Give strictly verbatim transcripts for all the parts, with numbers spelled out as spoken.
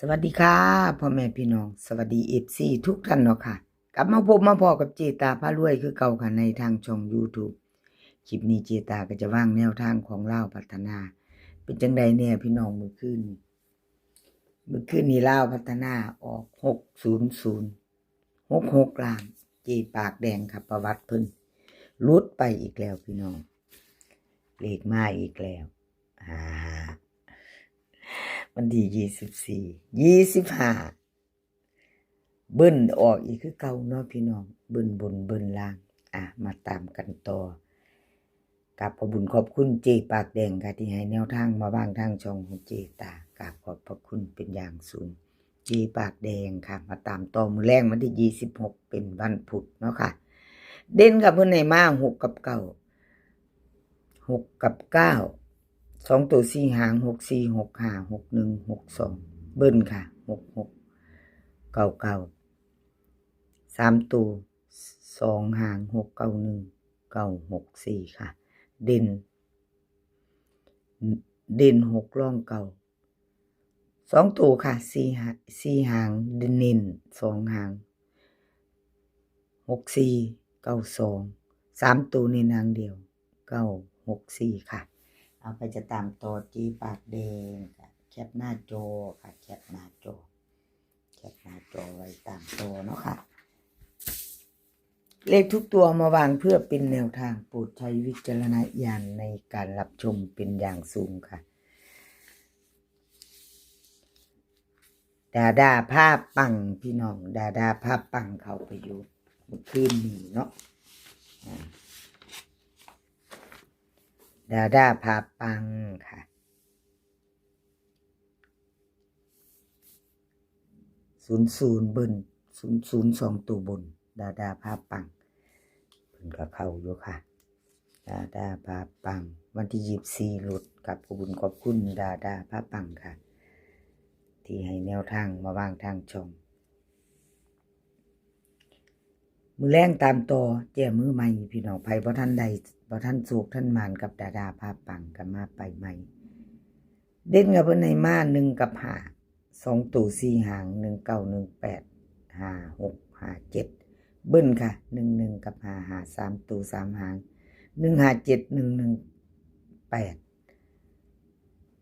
สวัสดีค่ะ พ่อแม่พี่น้อง สวัสดี เอฟซี ทุกท่านเนาะค่ะ กลับมาพบมาพ้อกับเจตาพารวยคือเก่าค่ะ ในทางช่อง YouTube คลิปนี้เจตาก็จะวางแนวทางของลาวพัฒนา เป็นจังใดแน่พี่น้อง มื้อคืนนี้ มื้อคืนนี้ลาวพัฒนาออก หกศูนย์ศูนย์ หกหก ล่าง เจปากแดงค่ะ ประวัติเพิ่นหลุดไปอีกแล้วพี่น้อง เลขมาอีกแล้ว อ่า วันที่ ยี่สิบสี่ ยี่สิบห้า เบิ้ลออกอีกคือเก่าเนาะพี่น้อง เบิ้ลบนเบิ้ลล่าง อ่ะ มาตามกันต่อ กราบขอบบุญขอบคุณเจปากแดงค่ะ ที่ให้แนวทางมาวางทางช่องของเจตา กราบขอบพระคุณเป็นอย่างสูง เจปากแดงค่ะ มาตามต่อมื้อแลงวันที่ ยี่สิบหก เป็นวันพุธเนาะค่ะ เด่นค่ะ เพิ่นให้มา หก กับ เก้า หก กับ เก้า สองตัวสี่หาง หกสี่ หกห้า หกหนึ่ง หกสอง เบิ้ลค่ะ หกหก เก้าเก้า สามตัว สองหาง หกเก้าหนึ่ง เก้าหกสี่ ค่ะ เด่น เด่น หก รอง เก้า สองตัวค่ะ สี่หา- สี่หาง เน้น สองหาง หกสี่ เก้าสอง สามตัวเน้นหางเดียว เก้าหกสี่ ค่ะ เอาไปจะตามต่อเจปากแดงค่ะ แคปหน้าจอค่ะ แคปหน้าจอ แคปหน้าจอไว้ตามต่อเนาะค่ะ เลขทุกตัวมาวางเพื่อเป็นแนวทาง โปรดใช้วิจารณญาณในการรับชมเป็นอย่างสูงค่ะ ดาดาพาปังพี่น้อง ดาดาพาปังเข้าไปอยู่เมื่อคืนนี้เนาะ อ่า ดาดาพาปังค่ะ ศูนย์ศูนย์ เบิ้ล ศูนย์ศูนย์ สองตัวบน ดาดาพาปัง เพิ่นก็เข้าอยู่ค่ะ ดาดาพาปัง วันที่ ยี่สิบสี่ หลุด กราบขอบบุญขอบคุณดาดาพาปังค่ะ ที่ให้แนวทางมาวางทางช่อง มื้อแลงตามต่อ แก้มือใหม่พี่น้อง ไผบ่ทันได้ บ่ทันโชคทันหมานกับดาดาพาปัง ก็มาไปใหม่ เด่นกับเพิ่นให้มา หนึ่ง กับ ห้า สองตัวสี่หาง หนึ่งเก้า หนึ่งแปด ห้าหก ห้าเจ็ด เบิ้ลค่ะ หนึ่งหนึ่ง กับ ห้าห้า สามตัวสามหาง หนึ่งห้าเจ็ด หนึ่งหนึ่งแปด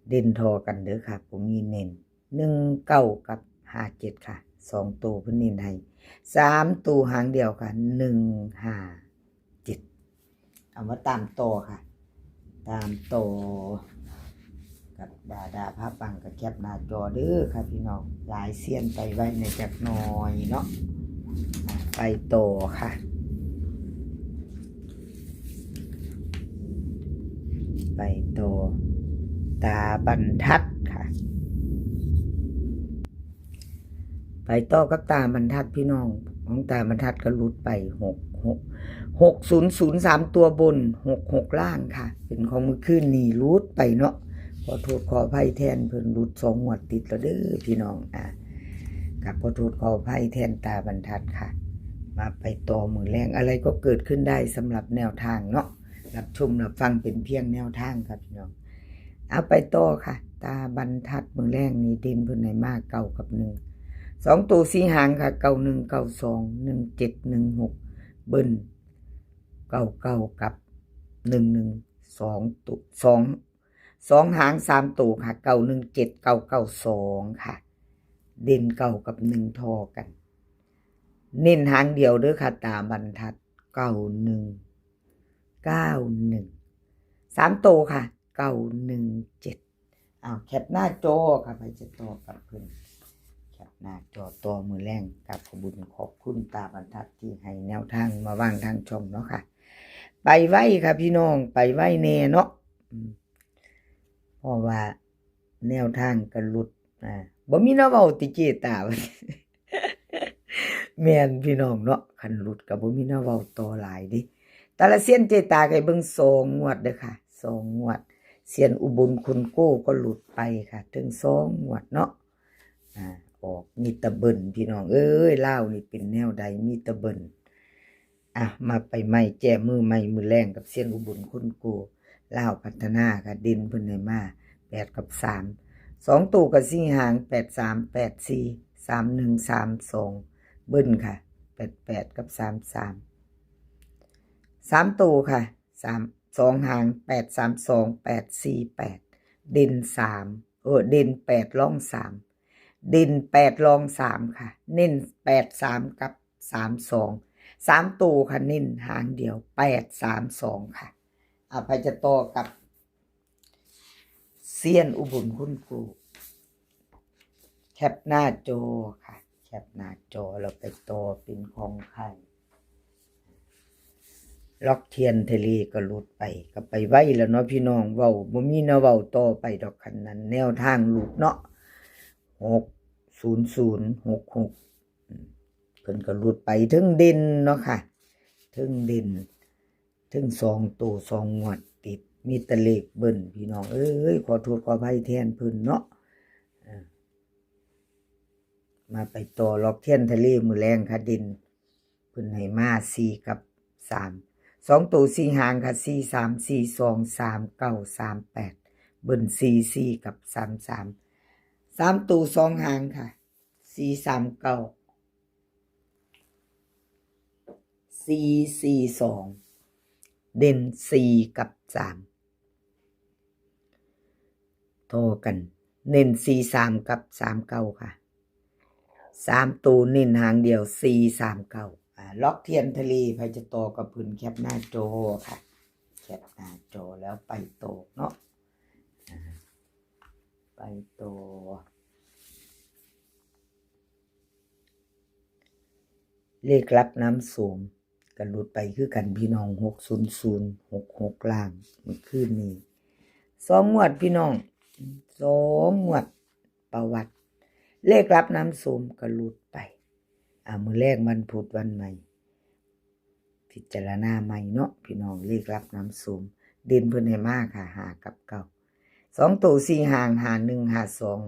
เด่นทอกันเด้อค่ะ ผมมีเน้น หนึ่งเก้า กับ ห้าเจ็ด ค่ะ สองตัวเพิ่นเน้นให้ สามตัวหางเดียวค่ะ หนึ่งห้าเจ็ด เอามาตามต่อค่ะ ตามต่อ กับดาดาพาปัง กับแคปหน้าจอเด้อค่ะพี่น้อง หลายเซียนไปไว้ในจักหน่อยเนาะ ไปต่อค่ะ ไปต่อ ตาบรรทัดค่ะ ไปต่อกับตาบรรทัดพี่น้อง ของตาบรรทัดก็หลุดไป หกหก หกศูนย์ศูนย์ สามตัวบน หกหก ล่างค่ะ เป็นของมื้อคืนนี้หลุดไปเนาะ ขอโทษขออภัยแทนเพิ่น หลุดสองงวดติดแล้วเด้อพี่น้อง อ่ะ กับขอโทษขออภัยแทนตาบรรทัดค่ะ มาไปต่อมื้อแลง อะไรก็เกิดขึ้นได้สำหรับแนวทางเนาะ รับชมรับฟังเป็นเพียงแนวทางค่ะพี่น้อง เอาไปต่อค่ะ ตาบรรทัดมื้อแลงนี่เด่นเพิ่นให้มา เก้า กับ หนึ่ง สองตัวสี่หางค่ะ เก้าหนึ่ง เก้าสอง หนึ่งเจ็ด หนึ่งหก เบิ้ล เก้าเก้า กับ หนึ่งหนึ่ง สองตัว สอง สองหาง สามตัวค่ะ เก้าหนึ่งเจ็ด เก้าเก้าสอง ค่ะ เด่น เก้า กับ หนึ่ง ทอกัน เน้นหางเดียวเด้อค่ะ ตาบรรทัด เก้าหนึ่ง เก้าหนึ่ง สามตัวค่ะ เก้าหนึ่งเจ็ด เอาแคปหน้าจอค่ะ ไปจะต่อกับเพิ่น แคปหน้าจอต่อมื้อแลง กับขอบบุญขอบคุณตาบรรทัดที่ให้แนวทางมาวางทางช่องเนาะค่ะ ไปไวค่ะพี่น้อง ไปไวแน่เนาะ อืม เพราะว่าแนวทางก็หลุด อ่า บ่มีแนวเว้าติเจตา แม่นพี่น้องเนาะ คันหลุดก็บ่มีแนวเว้าต่อหลายเด้ แต่ละเซียนเจตาให้เบิ่งสองงวดเด้อค่ะ สองงวด เซียนอุบลคนโก้ก็หลุดไปค่ะ ถึงสองงวดเนาะ อ่า ออกมีแต่เบิ้ลพี่น้องเอ้ย ลาวนี่เป็นแนวใดมีแต่เบิ้ล อ่ะ มาไปใหม่ แก้มือใหม่มื้อแลงกับเซียนอุบลคนโก้ ลาวพัฒนาค่ะ เด่นเพิ่นให้มา แปด กับ สาม สองตัวก็สี่หาง แปดสาม แปดสี่ สามหนึ่ง สามสอง เบิ้ลค่ะ แปดแปด กับ สามสาม สามตัวค่ะ สาม สองหาง แปดสามสอง แปดสี่แปด เด่นสาม เออ เด่นแปด รองสาม เด่นแปด รองสามค่ะ เน้นแปดสาม กับ สามสอง สามตัวค่ะ เน้นหางเดียว แปดสามสองค่ะ อ่ะ ไปจะต่อกับ เซียนอุบลคุณครู แคปหน้าจอค่ะ แคปหน้าจอแล้วไปต่อเป็นของใคร ล็อกเทียนทะเลก็หลุดไป ก็ไปไวแล้วเนาะพี่น้อง เว้าบ่มีแนวเว้าต่อไปดอก คันนั้นแนวทางหลุดเนาะ หกศูนย์ศูนย์ หกหก อืม เพิ่นก็หลุดไปเทิงเด่นเนาะค่ะ เทิงเด่น เทิงสองตัวสองงวดติด มีแต่เลขเบิ้ล พี่น้องเอ้ย ขอโทษขออภัยแทนเพิ่นเนาะ เออ มาไปต่อล็อกเทียนทะเลมื้อแลงค่ะ เด่นเพิ่นให้มาสี่กับสาม สองตัวสี่หางค่ะ สี่สาม สี่สอง สามเก้า สามแปด เบิ้ลสี่สี่ กับ สามสาม สามตัวสองหางค่ะ สี่สามเก้า สี่สี่สอง เด่นสี่กับสาม ต่อกัน เน้นสี่สาม กับ สามเก้า ค่ะ สามตัวเน้นหางเดียว สี่สามเก้า อ่า ล็อกเทียนทะเล ใครจะต่อกับเพิ่นแคปหน้าจอค่ะ แคปหน้าจอแล้วไปต่อเนาะ อ่า ไปต่อ เลขลับน้ำโสมก็หลุดไปคือกันพี่น้อง หกศูนย์ศูนย์ หกหก ล่าง เมื่อคืนนี้ สองงวดพี่น้อง สองงวดประวัติ เลขลับน้ำโสมก็หลุดไป อ่า มื้อแรกวันพุธวันใหม่ พิจารณาใหม่เนาะพี่น้อง เลขลับน้ำโสม เด่นเพิ่นให้มาค่ะ ห้ากับเก้า สองตัวสี่หาง ห้าหนึ่ง ห้าสอง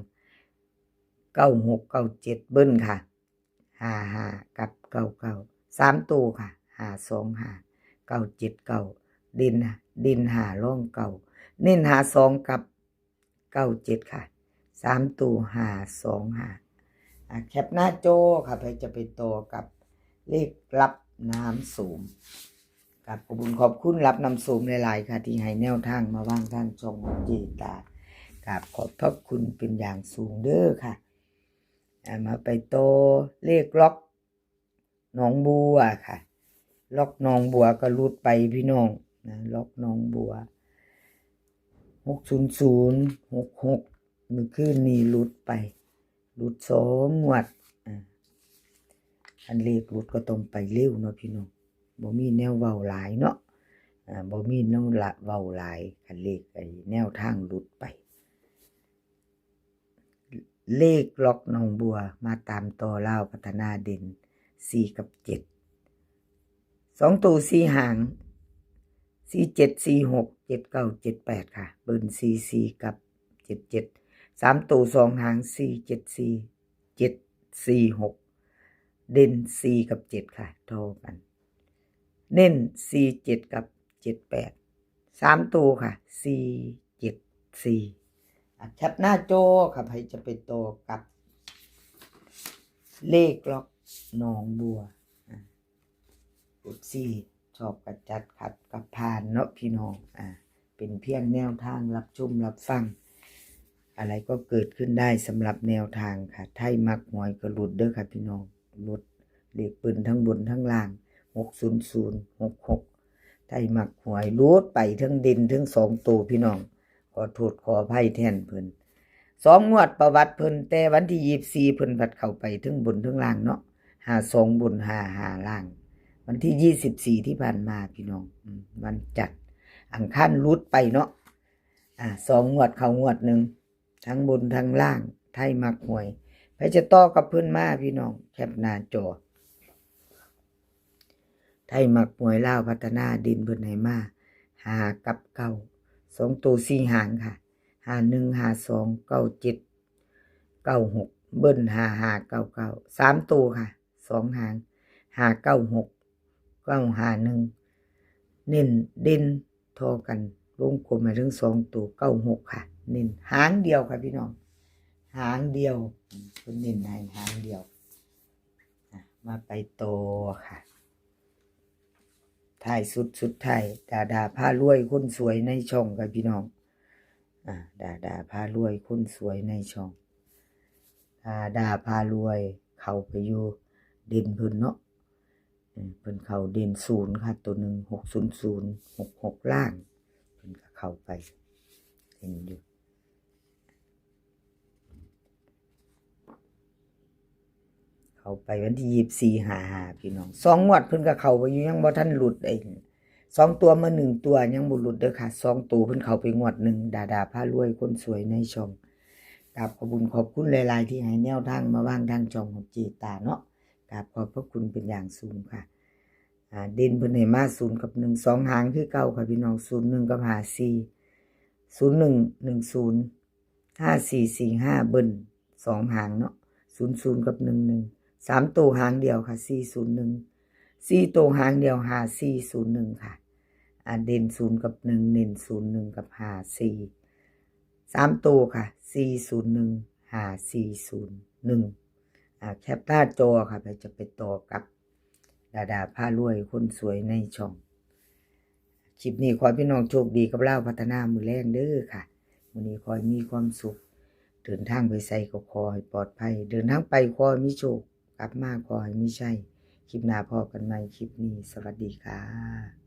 เก้าหก เก้าเจ็ด เบิ้ลค่ะ ห้าห้า กับ เก้าเก้า สามตัวค่ะ ห้าสองห้า เก้าเจ็ดเก้า เด่น เด่นห้า รองเก้า เน้นห้าสอง กับ เก้าเจ็ด ค่ะ สามตัว ห้าสองห้า อ่ะ แคปหน้าจอค่ะ ใครจะไปต่อกับเลขลับน้ำโสม ครับ ขอบคุณขอบคุณลับน้ำโสมหลายๆค่ะ ที่ให้แนวทางมาวางทางช่องเจตา ครับ ขอบพระคุณเป็นอย่างสูงเด้อค่ะ อ่ะ มาไปต่อเลขล็อกหนองบัวค่ะ ล็อกหนองบัวก็หลุดไปพี่น้องนะ ล็อกหนองบัว หกศูนย์ศูนย์ หกหก เมื่อคืนนี้หลุดไป หลุดสองงวด อ่า อันเลขหลุดก็ต้องไปเร็วเนาะพี่น้อง บ่มีแนวเว้าหลายเนาะ อ่า บ่มีแนวละเว้าหลาย คันเลขไอ้แนวทางหลุดไป เลขล็อกหนองบัว มาตามต่อลาวพัฒนา เด่นสี่กับเจ็ด สองตัวสี่หาง สี่เจ็ด สี่หก เจ็ดเก้า เจ็ดแปด ค่ะ เบิ้ลสี่สี่ กับ เจ็ดเจ็ด สามตัวสองหาง สี่เจ็ดสี่ เจ็ดสี่หก เด่นสี่กับเจ็ดค่ะ เท่ากัน เน้นสี่เจ็ด กับ เจ็ดแปด สามตัวค่ะ สี่เจ็ดสี่ อ่ะ แคปหน้าจอค่ะ ใครจะไปต่อกับเลขล็อกหนองบัว อ่ะ เอฟซี ชอบกะจัด ขัดกะผ่านเนาะพี่น้อง อ่ะ เป็นเพียงแนวทางรับชมรับฟัง อะไรก็เกิดขึ้นได้สำหรับแนวทางค่ะ ไทยมักหวยก็หลุดเด้อค่ะพี่น้อง หลุดเลขเบิ้ลทั้งบนทั้งล่าง หกศูนย์ศูนย์ หกหก ไทยมักหวยหลุดไปทั้งเด่นทั้งสองตัวพี่น้อง ขอโทษขออภัยแทนเพิ่น สองงวดประวัติเพิ่น แต่วันที่ยี่สิบสี่ เพิ่นผัดเข้าไปทั้งบนทั้งล่างเนาะ ห้าสอง บน ห้าห้า ล่าง วันที่ยี่สิบสี่ ที่ผ่านมาพี่น้อง อืม วันจันทร์ อังคารหลุดไปเนาะ อ่า สองงวดเข้างวดหนึ่ง ทั้งบนทั้งล่าง ไทยมักหวย ใครจะต่อกับเพิ่นมาพี่น้อง แคปหน้าจอ ไทยมักหวยลาวพัฒนา เด่นเพิ่นให้มา ห้ากับเก้า สองตัวสี่หางค่ะ ห้าหนึ่ง ห้าสอง เก้าเจ็ด เก้าหก เบิ้ล ห้าห้า เก้าเก้า สามตัวค่ะ สองหาง ห้าเก้าหก เก้าห้าหนึ่ง เน้นเด่นเท่ากัน วงกลมให้ทั้งสองตัว เก้าหก ค่ะ เน้นหางเดียวค่ะพี่น้อง หางเดียว เพิ่นเน้นให้หางเดียว อ่ะ มาไปต่อค่ะ ท้ายสุดสุดท้าย ดาดาพารวยคนสวยในช่องค่ะพี่น้อง อ่า ดาดาพารวยคนสวยในช่อง ดาดาพารวยเข้าไปอยู่เด่นเพิ่นเนาะ เออ เพิ่นเข้าเด่นศูนย์ค่ะ ตัวหนึ่ง หกศูนย์ศูนย์ หกหก ล่าง เพิ่นก็เข้าไป เห็นอยู่ เข้าไปวันที่ยี่สิบสี่ ห้าห้า พี่น้อง สองงวดเพิ่นก็เข้าไปอยู่ ยังบ่ทันหลุดไอ้สองตัวมาหนึ่งตัว ยังบ่หลุดเด้อค่ะ สองตัวเพิ่นเข้าไปงวดหนึ่ง ดาดาพารวยคนสวยในช่อง กราบขอบคุณขอบคุณหลายๆ ที่ให้แนวทางมาวางทางช่องของเจตาเนาะ กราบขอบพระคุณเป็นอย่างสูงค่ะ อ่า เด่นเพิ่นให้มาศูนย์กับหนึ่ง สองหางคือเก่าค่ะพี่น้อง ศูนย์หนึ่ง กับ ห้าสี่ ศูนย์หนึ่ง หนึ่งศูนย์ ห้าสี่ สี่ห้า เบิ้ล สองหางเนาะ ศูนย์ศูนย์ กับ หนึ่งหนึ่ง สามตัวหางเดียวค่ะ สี่ศูนย์หนึ่ง สี่ตัวหางเดียว ห้าสี่ศูนย์หนึ่ง ค่ะ อ่า เด่นศูนย์กับหนึ่ง เน้นศูนย์หนึ่ง กับ ห้าสี่ สามตัวค่ะ สี่ศูนย์หนึ่ง ห้าสี่ศูนย์หนึ่ง อ่า แคปหน้าจอค่ะ ไปจะไปต่อกับ ดาดาพารวยคนสวยในช่อง คลิปนี้ขอให้พี่น้องโชคดีกับลาวพัฒนามื้อแลงเด้อค่ะ มื้อนี้ขอให้มีความสุข เดินทางไปไสก็ขอให้ปลอดภัย เดินทางไปขอให้มีโชค กลับมาขอให้มีชัย คลิปหน้าพ้อกันใหม่ คลิปนี้สวัสดีค่ะ